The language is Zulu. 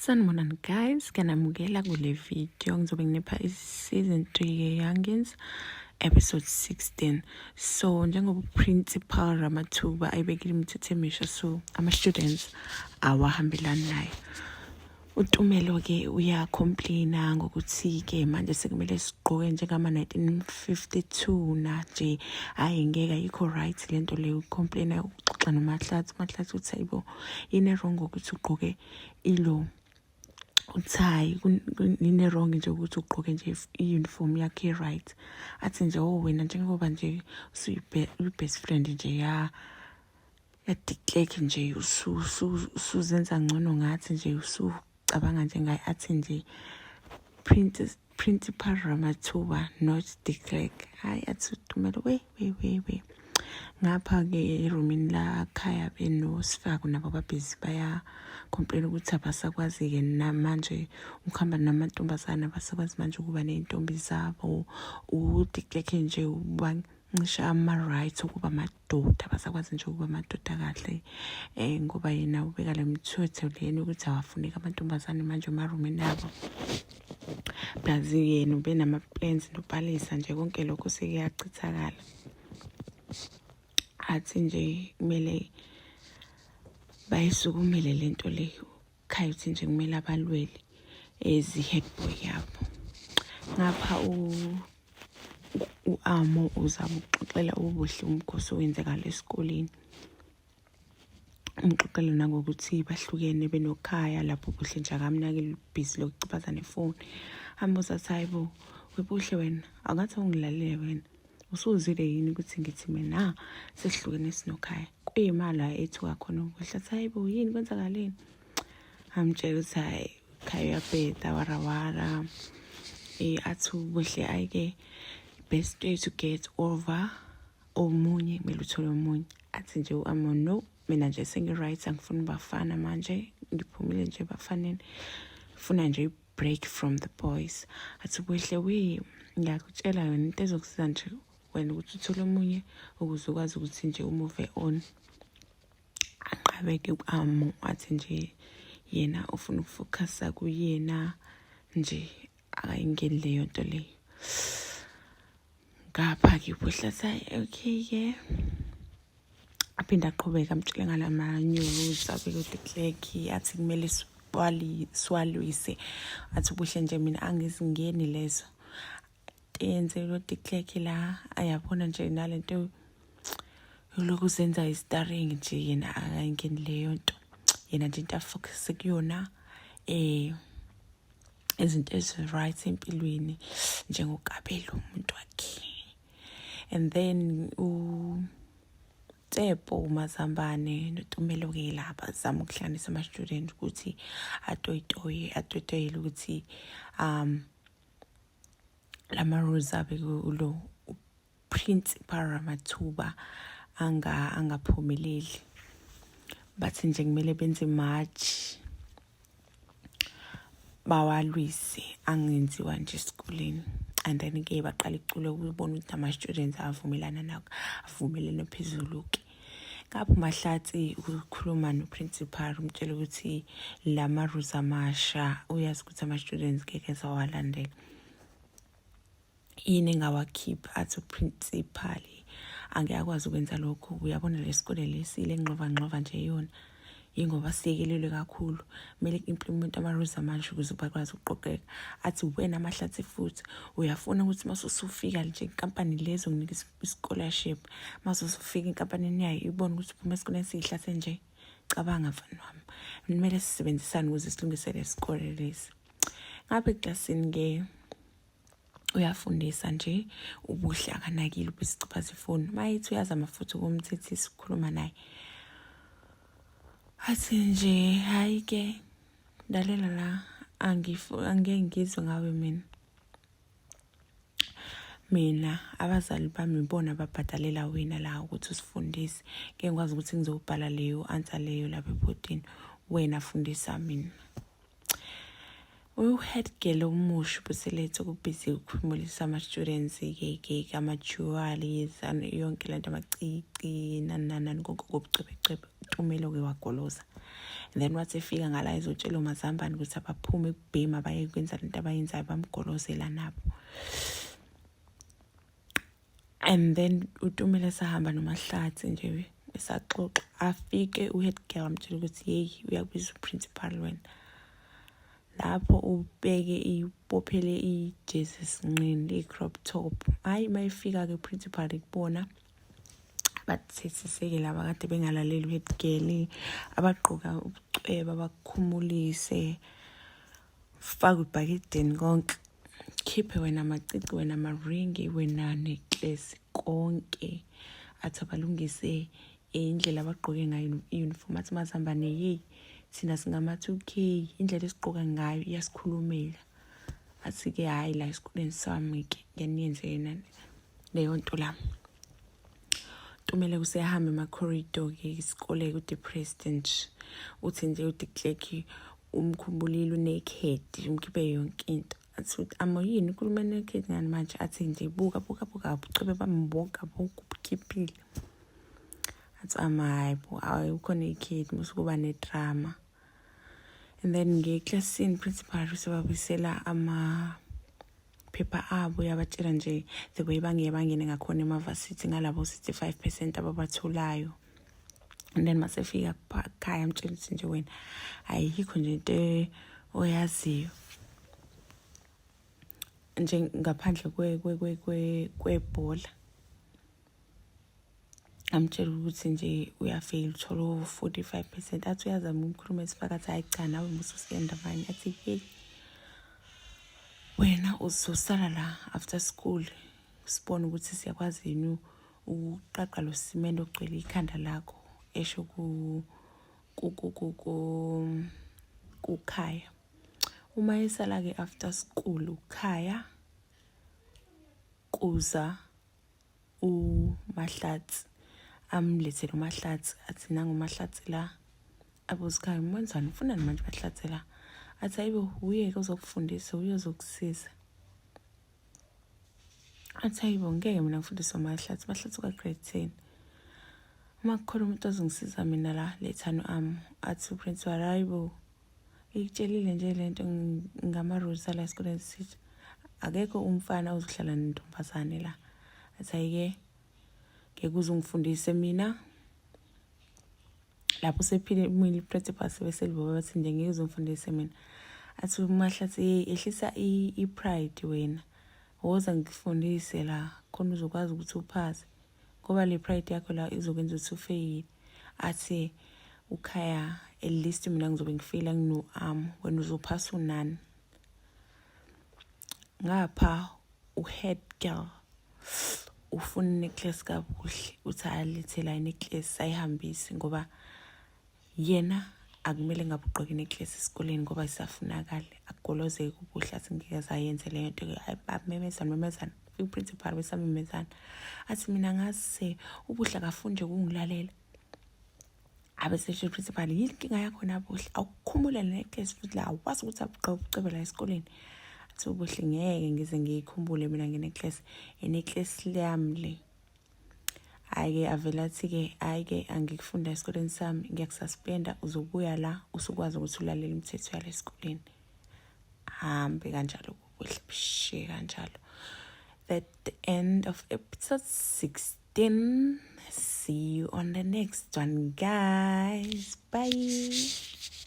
Sanibonani guys, ngiyanamukela kule video. Ngizobe nginipha i-season 3 ye-Youngins episode 16. So njengoba uPrincipal Ramathuba ayibekile imithetho emisha, so ama-students awahambelani nayo. UTumelo-ke uyacomplaina ngokuthi-ke manje sekumele sigqoke njengama-1952 na nje, hhayi ngeke, ayikho right le nto leyo. Ucomplaina, uxoxa noMahlatsi. UMahlatsi uthi ayibo, yini e-wrong ngokuthi ugqoke ilo uthayi? Yini e-wrong nje ukuthi ugqoke nje i-uniform yakhe i-right? Athi nje, oh wena, njengoba nje usuyi-best friend nje ya ya-de Klerk nje, usuzenza ngcono ngathi nje, usucabanga njengaye. Athi nje, Principal Ramathuba, not de Klerk. Hayi, athi uTumelo, we we we we. Ngapha-ke erumini la khaya benoSifako nabo babhizi baya-complain ukuthi abasakwazi-ke namanje ukuhamba namantombazane, abasakwazi manje ukuba ney'ntombi zabo. U-de Klerk nje ubancisha ama-rights okuba amadoda, abasakwazi nje ukuba amadoda kahle ngoba yena ubeka le mithetho lena ukuthi awafuneki amantombazane manje emarumini abo. Plus yena ube nama-plans noPalesa nje, konke lokho sekuyachithakala. Athi nje kumele bayisukumele lento le. Khaya uthi nje kumele abalwele as i-head boy yabo. Ngapha u-Amo uzama ukuxoxela uBuhle umkhosi owenzakala esikoleni. Umxoxela nangokuthi bahlukene benoKhaya, lapho uBuhle nje akamnakile, ubhizi lokuciphaza nefoni. Ambuza athi, hayi bo, weBuhle, wena awungathi ungilalele, wena usuzwile yini ukuthi ngithi mina sesihlukene sinoKhaya? Kuyima la ethuka khona uBuhle, athi, hayi bo, yini, kwenzakaleni? Amtshela ukuthi hayi, Khaya uyabheda warawara. Athi uBuhle, ayike, best way to get over omunye, kumele uthole omunye. Athi nje u-Amo, no, mina nje sengi-right, angifuni bafana manje, ngiphumile nje bafaneni, funa nje i-break from the boys. Athi Buhle, we, ngiyakutshela yona into ezokusiza nje wena ukuthi uthole omunye ukuze ukwazi ukuthi nje u-move on. Anqabeke u-Amo, athi nje yena ufuna ukufocusa kuyena nje, akayingeni leyo nto leyo. Ngapha-ke uBuhle athi, okay-ke. Aphinde aqhubeke amtshele ngalama-new rules abeke de Klerk, athi kumele siwalwise. Athi uBuhle nje, mina angizingeni lezo yenze lo de Klerk la, ayabona nje nalento yolokhu zenza i-starring nje, yena akayingeni leyo nto. Yena nje into afocus kuyona izinto ezi-right empilweni, njengoKabelo umuntu wakhe. And then uTsepo Mazambane noTumelo-ke la bazama ukuhlanganisa ama-student ukuthi atoyitoye, atoyitoyele ukuthi lama rules abe kulo Principal Ramathuba angaphumeleli. Bathi nje kumele benze march, bawalwise, angenziwa nje esikoleni. And then ke baqala iculo ukubona ukuthi ama-students avumelana nakho, avumelene phezulu-ke. Ngapha uMahlatsi ukhuluma no-principal, umtshela ukuthi lama rules amasha uyazi ukuthi ama-students ngeke azawalandela, yini engawakhipha? Athi uprincipal, angeke akwazi ukwenza lokho. Uyabona lesikole lesi lengxovangxova nje yona, yingoba siyekelelwe kakhulu, kumele ku-implement ama-rules amanje ukuze bakwazi ukuqoqeka. Athi, wena Mahlatsi, futhi uyafuna ukuthi mase usufika nje inkampani lezo nginika i-scholarship, mase usufika inkampanini yayo ibone ukuthi uphuma esikoleni siyihlathe nje? Cabanga mfana wami, kumele sisebenzisane ukuze silungise lesikole lesi. Ngapha eklasini-ke uyafundisa nje uBuhle, akanakile, ubesiciphaza ifoni. Mayithi uyazama futhi ukumthethisa, ukukhuluma naye, athi nje, hayi-ke, lalela la, angeke ngizwe ngawe mina. Mina abazali bami ibona ababhadalela wena la ukuthi usifundise, ngeke ngikwazi ukuthi ngizobhala leyo answer leyo lapha ebhodini, wena fundisa mina. U-head girl omusha uBuselethu kubhizi ukuphumulisa ama-students-ke ke ama-jewelries, yonke lento, amacici, nani nani nani, konke kobucwebecwebe. Tumelo-ke wagoloza. And then wathi efika ngala ezotshela uMazambane ukuthi abaphume kubhema baye kwenza lento abayenzayo, bamgolozela nabo. And then uTumelo esahamba noMahlatsi nje, esaxoxa, afike u-head girl amtshela ukuthi, "Yeyi, uyakubiza uprincipal wena." Lapho ubeke ibophele ijezi esinqeni, i-crop top. Hhayi, uma ifika-ke principal kubona, bathethise-ke laba kade bengalaleli u-head girl, abagqoka ubucwebe bakukhumulise, fake ibhakedeni konke, khiphe wena amacici, wena amaringi, wena necklace, konke. Athi abalungise indlela abagqoke ngayo i-uniform. Athi Mazambane, "Yeyi, thina singama-2K, indlela esigqoka ngayo iyasikhulumela." Athi-ke, "Hhayi, la esikoleni sami-ke ngiyaniyenze yena leyo nto la." Tumele kuseyahamba emakhorido-ke isikole, ku-depressed nje. Uthi nje uDe Klerk umkhumbulile, unaked, umkhiphe yonke into. Athi amo, "Yini ukhuluma naked ngani manje?" Athi nje, "Buka, buka, buka, ubucwebe bami bonke abukukhiphile." Athi ama, "Hayi bo, awukho naked musukuba nedrama." And then ngeklasini principal usebabuyisela amaphepha abo, yabatshela nje the way bangeke bangene ngakhona emavasithi ngalabo 65% ababatholayo. And then masefika khaya, amtshela ukuthi nje wena ayikho nje into oyaziyo nje ngaphandle kwebhola. Amtshela ukuthi nje uyafeyila, uthola u-45%. Athi uyazama ukukhuluma esiphakathi, "Hayi cha, nawe mususenda manje." Athi, "Hey, wena uzosala la after school, sibone ukuthi siyakwazi yini ukuqaqa lo simende ogcwele ikhanda lakho," esho ku ku kukhaya. Uma esala-ke after school ukhaya, kuza uMahlatsi, amlethele uMahlatsi. Athi, "Nangu uMahlatsi la." Abuze uKhaya, "Mwenzani, ufunani manje Mahlatsi la?" Athi, "Hayibo, uye-ke ozokufundisa, uye ozokusiza." Athi, "Hayibo, ngeke mina ngifundiswe uMahlatsi, Mahlatsi ka-grade 10. Uma kukhona umuntu ozongisiza mina la, lethani ami." Athi uprincipal, "Hayibo, ikutshelile nje lento ngama-rules ala esikoleni sitha, akekho umfana ozohlala nentombazane la." Athi, "Hayi-ke, ngeke uze ungifundise mina." Lapho sephile i-principal sebeseliboba, bathi nje, "Ngeke uze ungifundise mina." Athi uMahlatsi, "Yeyi, ehlisa i-pride wena, woza ngikufundise la khona uzokwazi ukuthi uphase, ngoba le pride yakho la izokwenza ukuthi ufeyile." Athi uKhaya, "At least mina ngizobe ngifeyila ngino-arm, wena uzophasa unani." Ngapha u-head girl ufuna inecklace kaBuhle, uthi alethe la inecklace ayihambise, ngoba yena akumele ngabe ugqoke inecklace esikoleni ngoba isafunakala. Akugolozeke uBuhle, athi ngeke azayenze leyo nto. Bamemezana, memezana, i-principal besamemezana. Athi, "Mina ngase uBuhle akafuni nje ukungilalela." Abesesho i-principal, "Yini inkinga yakho naBuhle? Awukukhumule le necklace futhi la, awukwazi ukuthi abugqoke ubucwebe la esikoleni." Athi uBuhle, "Ngeke ngize ngiyikhumbule mina ngenecklace, inecklace leyami le." Hhayi-ke, avele athi-ke, "Hhayi-ke, angikufunda esikoleni sami, ngiyakususpenda. Uzobuya la usukwazi ukuthi ulalele imithetho yala esikoleni." Hambe kanjalo kuBuhle, bishiye kanjalo. That the end of episode 16. See you on the next one, guys. Bye.